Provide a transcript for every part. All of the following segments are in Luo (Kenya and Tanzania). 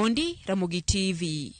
Omondi, Ramogi TV.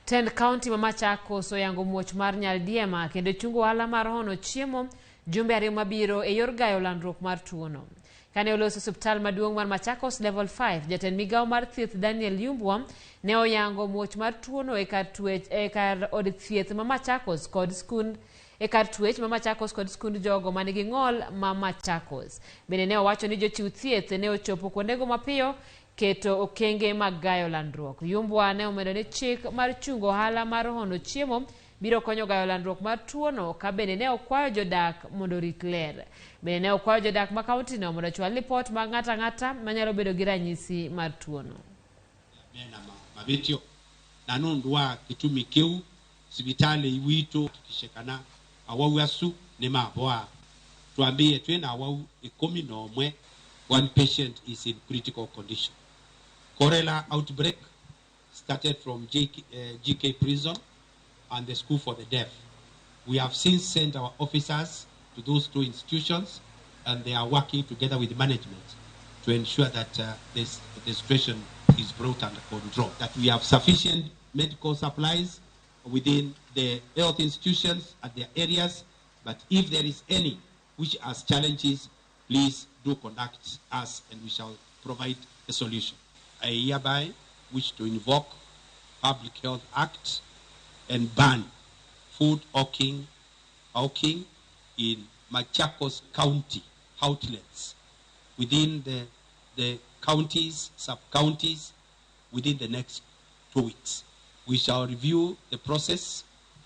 Tend kaunti ma Machakos oyango muoch mar nyaldiema kendo chungo ohala mar hono chiemo jumbe 2 mabiro e yor gayo landruok mar tuono. Kane oloso osiptal maduong' mar Machakos Level 5, jatend migawo mar thieth Daniel Yumbwa ne oyango muoch mar tuono e kar twech e kar od thieth ma Machakos kod skund e kar twech ma Machakos kod skund jogo manigi ng'ol ma Machakos. Bende ne owacho ni jochiw thieth ne ochopo kuondego mapiyo keto okenge mag gayo landruok. Yumbwa ne omedo ni chik mar chungo ohala mar hono chiemo biro konyo gayo landruok mar tuono ka bende ne okwayo jodak mondo orit ler. Bende ne okwayo jodak ma kauntino mondo ochwal lipot mag ng'ato ang'ata manyalo bedo gi ranyisi mar tuono. Mena mavitio na nundu wa kitumi kiu sibitali witu kishekana awau asu ni maboa tuambie twina awau 11. One patient is in critical condition. Cholera outbreak started from GK prison and the school for the deaf. We have since sent our officers to those two institutions, and they are working together with management to ensure that the situation is brought under control, that we have sufficient medical supplies within the health institutions at their areas, but if there is any which has challenges, please do contact us and we shall provide a solution. I hereby wish to invoke Public Health Act and ban food hawking in Machakos County outlets within the counties, sub-counties, within the next 2 weeks. We shall review the process